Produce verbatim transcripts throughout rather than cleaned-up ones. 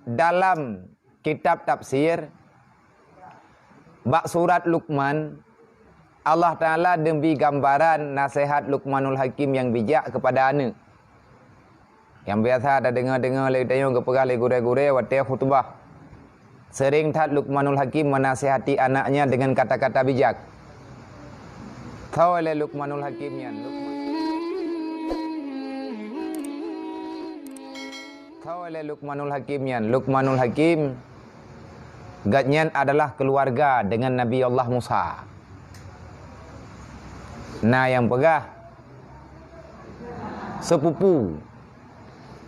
Dalam kitab tafsir, bak surat Luqman, Allah Ta'ala neubi gambaran naseuhat Luqmanul Hakim nyang bijak keupada aneuëk. Nyang biasa tadeungoe-deungoe lé tanyoe geupeugah lé gurée-gurée watée khutubah. Seuring that Luqmanul Hakim meunasihati anaknya dengan kata-kata bijak. Tho lé Luqmanul Hakim nyan, Luqman-, tho lé Luqmanul Hakim nyan, Luqmanul Hakim, gobnyan adalah keuluwarga dengan Nabi Allah Musa. Na nyang peugah seupupu.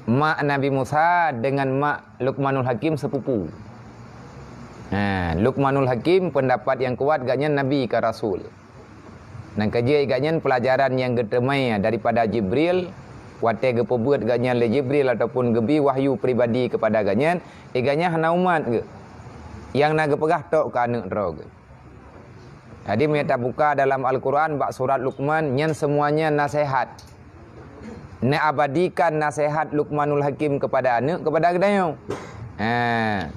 Mak Nabi Musa dengan mak Luqmanul Hakim seupupu. Ha, Luqmanul Hakim, peundapat nyang kuat, gobnyan nabi ka rasul. Nyang keujeuet gobnyan peulajaran nyang geuteumé daripada Jibril, watée geupeubeuet gobnyan lé Jibril ataupun geubi wahyu pribadi keupada gobnyan, gobnyan hana umat geuh. Nyang na geupeugah tok keu aneuëk droe geuh. Jadi, meunyoe tabuka dalam Al-Quran bak surat Luqman, nyan seumuanya naseuhat. Neuabadikan naseuhat Luqmanul Hakim keupada aneuëk, keupada geutanyoe. Ha.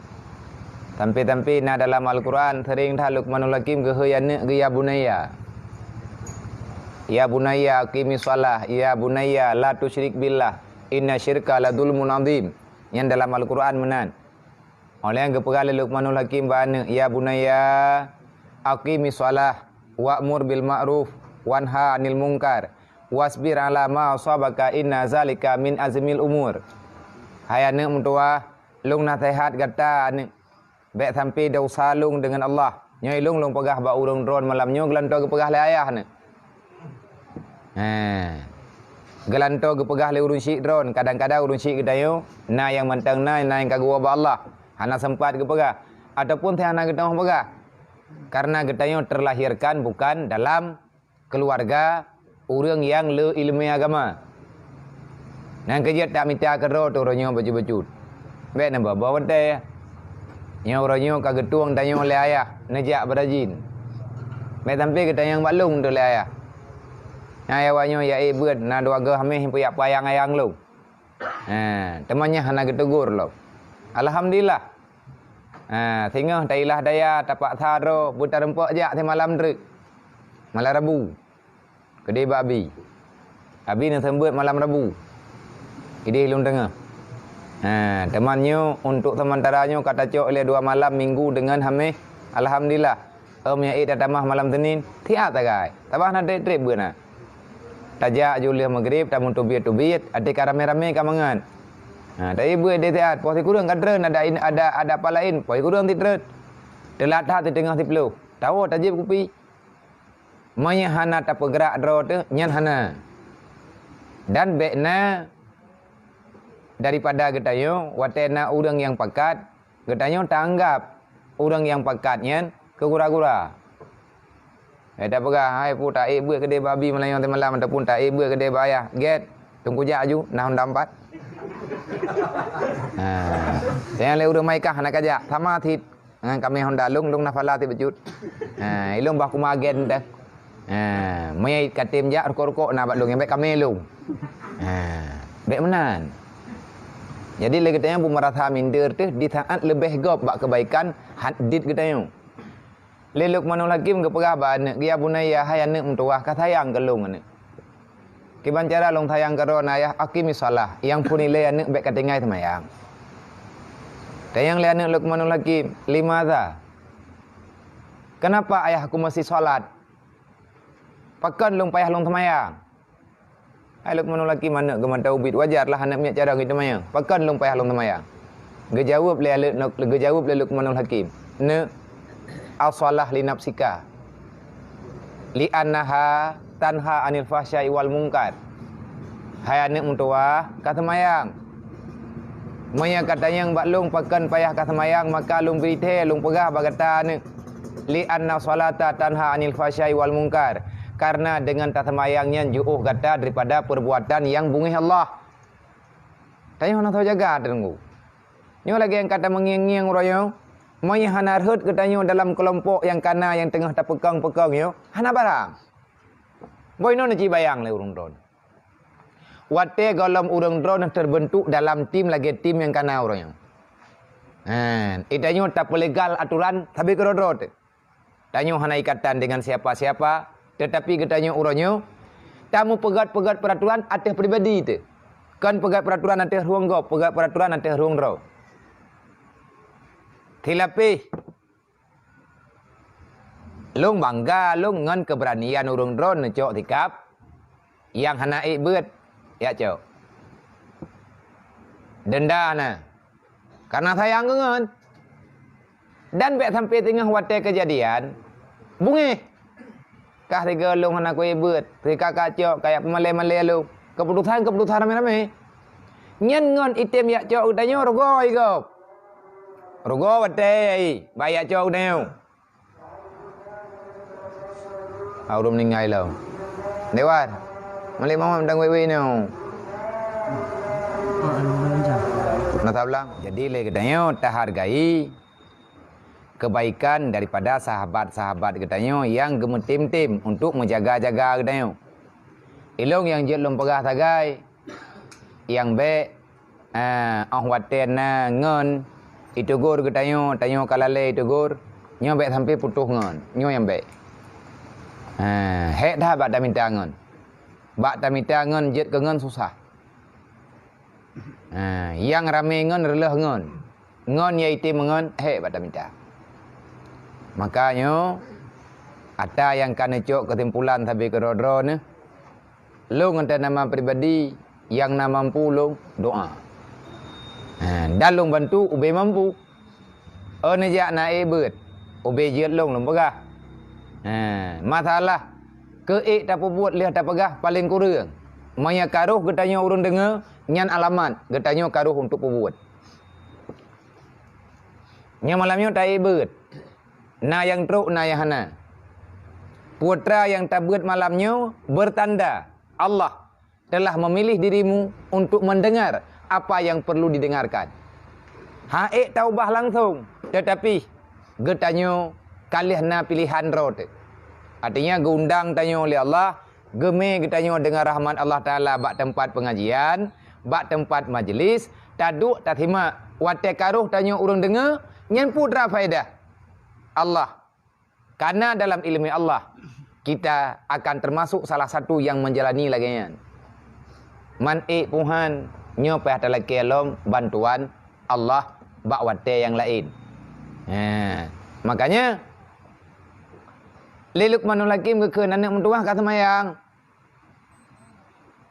Sampai-sampai na dalam Al-Quran, seuring that Luqmanul Hakim geuhôi aneuëk geuh, "Ya bunayya. Ya bunayya, aqimis shalah. Ya bunayya, la tusyrik billah. Inna syirka la zulmun azim." Nyan dalam Al-Quran meunan. Óh lheueh nyan geupeugah lé Luqmanul Hakim bak aneuëk, "Ya bunayya, aqimis shalah, wa'mur bil ma'ruf, wanha 'anil munkar, wasbir 'ala ma asabaka, inna zalika min azmil umur." Hai aneuëk meutuwah, lôn naseuhat gata aneuëk, bék sampai desya lôn deungon Allah. Nyoe lôn, lôn peugah bak ureuëng droen malam nyoe geulantoe geupeugah lé ayah aneuëk. Ha. Geulantoe geupeugah lé ureuëng syiek droen, kadang-kadang ureuëng syiek geutanyoe na nyang mantong na, na nyang ka geuwoe bak Allah, hana seumpat geupeugah, ataupun hana geuteumé peugah. Karena geutanyoe teulahirkan bukan dalam keuluwarga ureuëng nyang le iéleumé agama. Nyang keujeuet tamita keudroe teuh uroe nyoe bacut-bacut. Bék neuba-ba watée. Nyoe uroe nyoe ka geutueng tanyoe lé ayah neujak beurajin. Bék sampai geutanyong bak lôn teuh lé ayah. Nyan ayah awak nyoe ya ék beuet na dua goe haméh peuyak payang ayang lôn. Ha, teuma nyan hana geuteugor lom. Alhamdulillah. Ha, singoh tailah daya tapaksa droe beutarumpok jak simalam treuk. Malam Rabu. Keudeh bak abi. Abi neuseumeubeuet malam Rabu. Ideh lôn teungoh. Ha, teuma nyoe untuk seumantara nyoe ka tacok lé dua malam Minggu deungon Haméh. Alhamdulillah. Ôm ya ék tatamah malam Senin, siat sagai. Tabah na treb-treb beuet na. Tajak ju lheueh Maghrib, tameutubiet-tubiet, até ka ramé-ramé ka mangat. Ha, tapi beuet deh siat, poh sikureueng ka treun ada, ada, ada apa laén, poh sikureueng sit treun. Teulat that siteungoh siplôh. Tawoe tajieb kupi. Meunyoe hana tapeugrak droe teuh, nyan hana. Dan bék na daripada geutanyoe, watée na ureuëng nyang pakat, geutanyoe taanggab ureuëng nyang pakat nyan keu gura-gura. Eh, tapeugah, "Hai pu, taék beuet keudeh bak abi malam nyoe teumalam, ataupun taék beuet keudeh bak ayah." "Gét, teungku jak aju, na honda empat." Ha. Sayang lé ureuëng mai kah hana kajak, sama sit. Ngon kamé honda lôn, lôn na phala sit bacut. Ha, ilôn bah kuma agen teuh. Ha, meunyoe katem jak rukok-rukok na bak lôn, nyang bék kamé lôn. Ha, bék meunan. Jadi lé geutanyoe beumeurasa minder teuh di saát leubeh gob bak keubaikan hat dit geutanyoe. Lé Luqmanul Hakim geupeugah bak aneuëk geuh, "Ya bunayya, hai aneuëk meutuwah, ka sayang keu lôn aneuëk." Kiban cara lôn sayang keudroe na yah, aqimis shalah, nyang phon ilée aneuëk bék ka tinggai seumayang. Tanyong lé aneuëk Luqmanul Hakim, "Limadza? Keunapa ayah aku masih salat? Pakon lôn payah lôn seumayang?" Hai Luqmanul Hakim, aneuëk geumata ubit, wajar lah aneuëk miet carông itu manyang. Pakon lôn payah lôn seumayang? Geujaweueb lé, geujaweueb lé Luqmanul Hakim, "Neuk, as-shalah li nafsika, li annaha tanha 'anil fahsya'i wal munkar." Hai aneuëk meutuwah, ka seumayang. Meunyoe ka tanyong bak lôn pakon payah ka seumayang, maka lôn bri thée lôn peugah bak gata aneuëk, "Li anna shalata tanha 'anil fahsya'i wal munkar." Karena deungon taseumayang nyan jiôh gata daripada peurbuatan nyang beungéh Allah. Tanyoe hana soe jaga teunggu. Nyoe lagée nyang ka tameungieng-ngieng uroe nyoe, meunyoe hana rhot geutanyoe dalam keulompok nyang kana nyang teungoh tapeukong-peukong nyoe, hana barang. Boh inoe neuci bayang lé ureuëng droeneuh. Watée gohlom ureuëng droeneuh teubeuntuk dalam tim lagée tim nyang kana uroe nyoe. Nah, geutanyoe tapeulegal aturan sabe keudroe-droe teuh. Tanyoe hana ikatan dengan siapa-siapa, tetapi geutanyoe uroe nyoe tameupeugét-peugét peraturan ateueh pribadi teuh. Kon peugét peraturan ateueh rueng gob, peugét peraturan ateueh rueng droe. Silapeh, lôn bangga lôn ngon keubeuranian ureuëng droe neucok sikap nyang hana ék beuet, jak cok. Denda na, karena sayang keu ngon. Dan bék sampai teungoh watée keujadian, beungéh. Kah sigoe lôn hana kuék beuet, si kakak cok kajak peumalée-malée lôn. Keuputusan-keuputusan ramé-ramé. Nyan ngon item jak cok geutanyoe rugoe gob. Rugoe watée, bah jak cok geutanyoe. Ah, ureuëng meuninggai lom. Dewan. Malik Muhammad dan wék-wék nyoe. Na tablang. Jadi lé geutanyoe tahargai kebaikan daripada sahabat-sahabat geutanyoe nyang geumeutem-tem untuk meujaga-jaga geutanyoe. Ilong nyang jeuet lôn peugah sagai, nyang bék, ah, óh watée na ngon itugor geutanyoe, tanyoe ka lalée itugor, nyoe bék sampai putôh ngon, nyoe nyang bék. Ah, hék that bak tamita ngon. Bak tamita ngon jeuet keu ngon susah. Ha, nyang ramé ngon reuloh ngon. Ngon nyang item ngon hék bak tamita. Maka nyoe, ata nyang ka neucok keusimpulan sabe keudroe-droe neuh, lôn ngon tanama pribadi nyang na mampu lôn doá. Ha, dan lôn bantu ubé mampu. Oh neujak na ék beuet, ubé jeuet lôn lôn peugah. Ha, masalah keu ék tapeubuet lheueh tapeugah paleng kureueng. Meunyoe ka roh geutanyoe ureuëng deungoe, nyan alamat geutanyoe ka roh untuk peubuet. Nyoe malam nyoe taék beuet. Na nyang trok, na nyang hana. Putra nyang tabeuet malam nyoe beurtanda Allah telah memilih dirimu untuk mendengar apa yang perlu didengarkan. Hana ék taubah langsung, tetapi geutanyoe ka lheueh na pilihan droe teuh. Artinya geuundang tanyoe lé Allah, geumé geutanyoe deungon rahmat Allah Taala bak teumpat pengajian, bak teumpat majlis, taduek tasimak. Watée ka roh tanyoe ureuëng deungoe, nyan putra faedah Allah. Karena dalam ilmu Allah, kita akan termasuk salah satu yang menjalani lagée nyan. Man ék puhan, nyoe payah talakée lom bantuan Allah bak watée nyang laén. Ha, makanya, lé Luqmanul Hakim geukheun aneuëk meutuwah ka seumayang.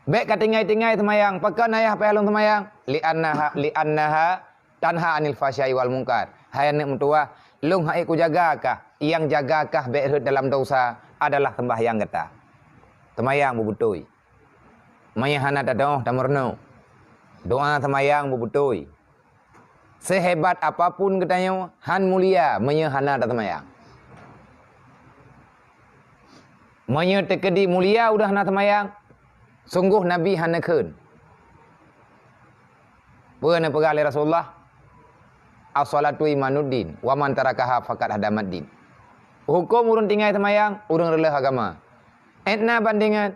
Bék ka tinggai-tinggai seumayang. Pakon ayah payah lôn seumayang? Li'annaha, li'annaha tanha anil fahsya'i wal munkar. Hai aneuëk meutuwah, lôn hana ék kujaga kah, nyang jaga kah bék rhot dalam dosa adalah seumbahyang gata. Seumayang beubeutôi. Meunyoe hana tadong tameurunoe. Doá seumayang beubeutôi. Seuhebat apapun geutanyoe, hán mulia meunyoe hana taseumayang. Meunyoe teukeudi mulia udah hana seumayang, sunggoh Nabi hana kheun. Peue neupeugah lé Rasulullah? "As-salatu imaduddin, wa man tarakaha faqad hadamaddin." Huköm ureuëng tinggai seumayang, ureuëng reuloh agama. Étna bandengan,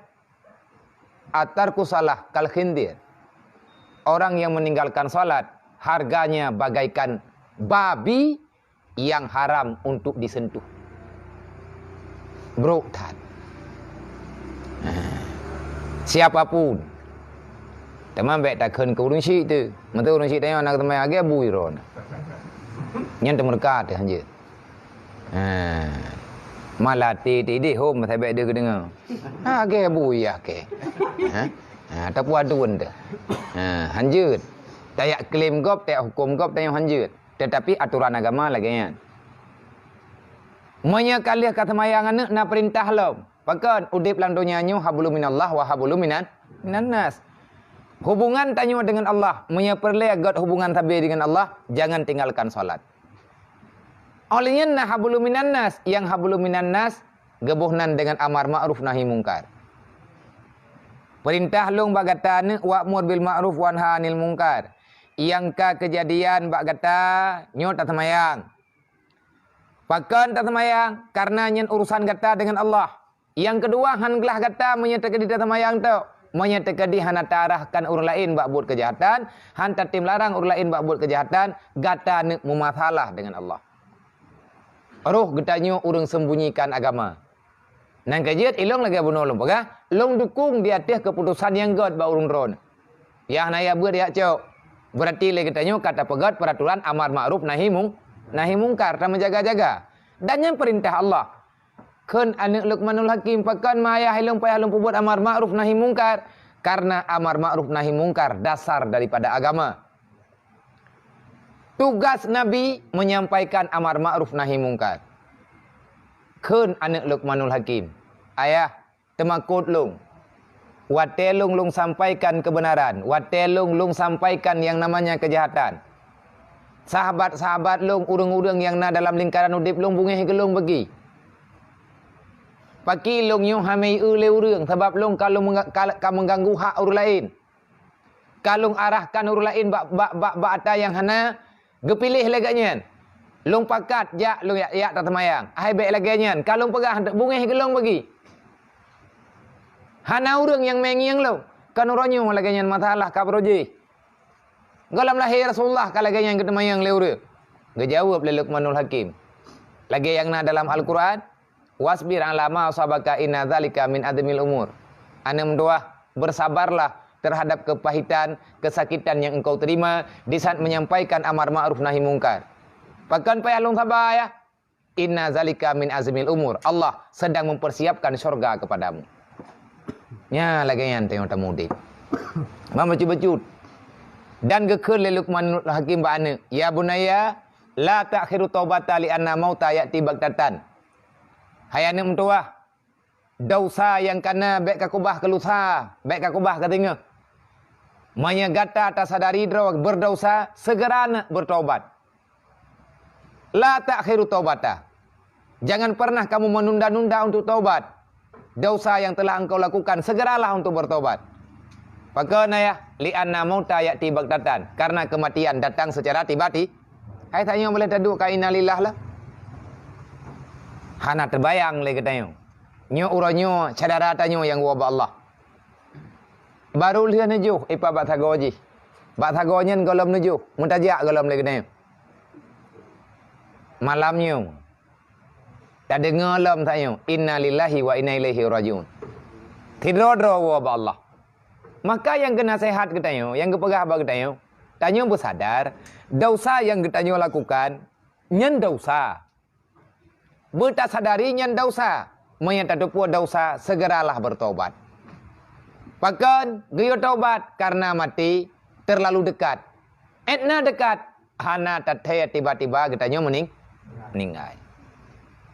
"At-tarku salah kal khinzir." Orang yang meninggalkan salat, harganya bagaikan babi yang haram untuk disentuh. Brok that. Ha. Siapapun. Teuma bék takheun keu ureuëng syik teuh. Meunteuk ureuëng syik tanyoe na seumayang lagée bui droe na. Nyan teumeureuka teuh hanjeuet. Ha. Malah ti-, ti deh hom sabé deuh geudeungoe. Ha, lagée bui yah kée. Ha? Ha, tapeuaduen teuh. Ha, hanjeuet. Tajak klaim gob, tajak huköm gob, tanyoe hanjeuet. Tetapi aturan agama lagée nyan. Meunyoe ka lheueh ka seumayang aneuëk na peurintah lom. Pakon udeb lam donya nyoe hablum minallah wa hablum minan, minan nas. Hubungan tanyoe dengan Allah, meunyoe peureulée gét hubungan sabe dengan Allah, jangan tinggalkan salat. Óh lheueh nyan na hablum minan nas, nyang hablum minan nas geuboh nan dengan amar ma'ruf nahi mungkar. Peurintah lôn bak gata aneuëk, wa'mur bil ma'ruf wanha 'anil mungkar. Nyang ka keujadian bak gata nyoe taseumayang. Pakon taseumayang? Karena nyan urusan gata dengan Allah. Nyang keudua, hán glah gata meunyoe teukeudi taseumayang tok. Meunyoe teukeudi hana taarahkan ureuëng laén bak buet keujahatan, hana tatem larang ureuëng laén bak buet keujahatan, gata neuk meumasalah deungon Allah. Roh geutanyoe ureuëng sembunyikan agama. Nyang keu jeuet ilong lagée bunoe lôn peugah, lôn dukong di ateueh keuputosan nyang gét bak ureuëng droe. Yah na ya beuet yak cok. Beurati lé geutanyoe ka tapeugét peuratoran amar makruf nahi mung-, nahi mungkar, tameujaga-jaga. Dan nyan peurintah Allah. Kheun aneuëk Luqmanul Hakim, "Pakon ma ayah ilong payah lôn peubuet amar makruf nahi mungkar?" Karena amar makruf nahi mungkar dasar daripada agama. Tugas Nabi menyampaikan amar makruf nahi mungkar. Kheun aneuëk Luqmanul Hakim, "Ayah, teumakot lôn. Watée lôn, lôn sampaikan keubeunaran, watée lôn, lôn sampaikan nyang namanya keujahatan. Sahabat-sahabat lôn, ureuëng-ureuëng nyang na dalam lingkaran udeb lôn beungéh keu lôn bagi. Pakri lôn nyoe hana eu lé ureuëng, sabab lôn ka lôn meungga-, ka, ka meuganggu hak ureuëng laén. Ka lôn arahkan ureuëng laén bak, bak, bak, bak ata nyang hana geupiléh lagée nyan. Lôn pakat jak lôn jak, jak taseumayang. Hai bék lagée nyan, ka lôn peugah beungéh keu lôn bagi. Hana ureuëng nyang mé ngieng lôn. Kan uroe nyoe lagée nyan masalah ka beurujih. Gohlom lahé Rasulullah ka lagée nyan geuteumayang lé ureuëng." Geujaweueb lé Luqmanul Hakim, lagée nyang na dalam Al-Qur'an, "Wasbir ala ma asabaka inna dzalika min azmil umur." Aneuëk meutuwah, bersabarlah terhadap kepahitan, kesakitan yang engkau terima di saat menyampaikan amar ma'ruf nahi mungkar. Pakon payah lôn saba, ya? "Inna dzalika min azmil umur." Allah sedang mempersiapkan syurga kepadamu. Nya lagée nyan tanyoe tamudeb. Ban bacut-bacut. Dan geukheun lé Luqmanul Hakim bak aneuëk, "Ya bunayya, la ta'khiru taubata li anna mauta ya'ti baghtatan." Hai aneuëk meutuwah, desya nyang kana bék ka keubah keu lusa, bék ka keubah keu singoh. Meunyoe gata tasadari droe beudesya, segera neuëk beutaubat. La ta'khiru taubata. Jangan pernah kamu menunda-nunda untuk taubat. Desya yang telah engkau lakukan, segeralah untuk bertobat. Pakon, ya? "Li anna mauta ya'ti baghtatan." Karena kematian datang secara tiba-ti-, hai tanyoe boleh taduek ka innalillah lah. Hana teubayang lé geutanyoe. Nyoe uroe nyoe syedara tanyoe nyang woe bak Allah. Barô lheueh neujôh ipat bak sagoe jih. Bak sagoe nyan gohlom neujôh, meutajak gohlom lé geutanyoe. Malam nyoe, tadeungoe lom tanyoe, "Innalillahi wa inna ilaihi rajiun." Sidroe-droe woe bak Allah. Maka nyang geunaseuhat geutanyoe, nyang geupeugah bak geutanyoe, tanyoe beusadar, desya nyang geutanyoe lakukan, nyan desya. Beutasadari nyan desya. Meunyoe tateupeue desya, segeralah bertobat. Pakon geuyue tobat? Karena maté terlalu dekat. Étna dekat, hana tathée tiba-tiba geutanyoe meuning-, meuninggai.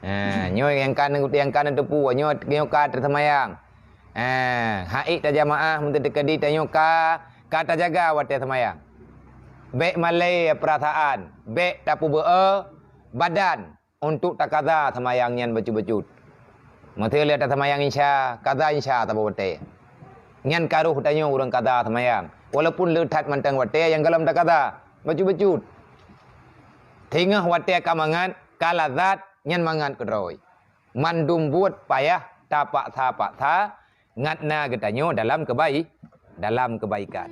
Ha, nyoe nyang ka, nyang ka neuteupeue, nyoe, nyoe ka taseumayang. Ha, hai tajamaah meuteukeudi tanyoe ka, ka tajaga watée seumayang. Bék malée peurasaan, bék tapeubeu'e badan untuk takaza seumayang nyan bacut-bacut. Meuseu lé taseumayang Isya, kaza Isya saboh watée. Nyan ka roh tanyoe ureuëng kaza seumayang. Walaupun le that mantong watée nyang gohlom takaza, bacut-bacut. Singoh watée ka mangat, ka lazat, nyan mangat keudroe. Mandum buet payah tapaksa-paksa, ngat na geutanyoe dalam kebai-, dalam kebaikan.